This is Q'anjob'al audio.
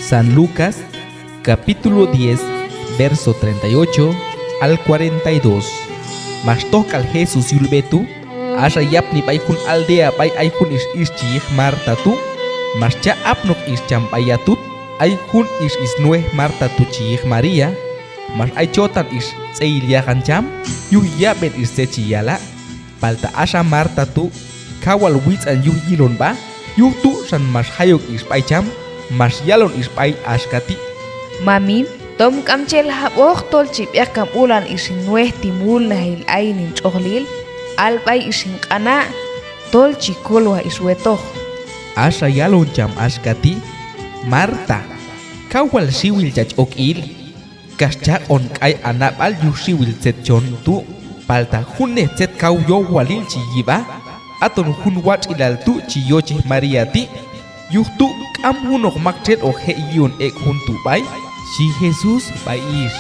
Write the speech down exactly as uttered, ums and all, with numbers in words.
San Lucas, capítulo diez, verso treinta y ocho al cuarenta y dos. Max tojk'al Jesús yul b'e tu', axa yapni b'ay jun aldea b'ay ay jun ix ix chi yiq Marta tu'. Max cha' apnoq ix cham b'ay yatut. Ay jun ix snuej Marta tu' chi yiq María. Max ay chotan ix tz'eyil yaqan cham, yuj yab'en ix tzet chi yala'. Palta axa Marta tu', kaw wal witz'an yuj yilon b'a, yuj tu' xan max jay ok ix b'ay cham, max yalon ix b'ay axka ti': Mamin, tom k'am chel jab'oq tol chi b'eq kan b'ulan ix hin nuej ti' mulnajil ayin hin tx'oqlil, al b'ay ix hin q'ana', tol chi kolwaj ix wetoq. Axa yalon cham axka ti': Marta, kaw wal xiwil chach ok il, kax chaq'on k'ay ha nab'al yuj xiwil tzet chon tu'. Palta junnej tzet kaw yowalil chi yi' b'a, haton jun watx'ilal tu' chi yochej María ti'. Yuj tu' k'am junoq maktxel hoq je' yi'on ek' jun tu' b'ay, xhi Jesús b'ay ix.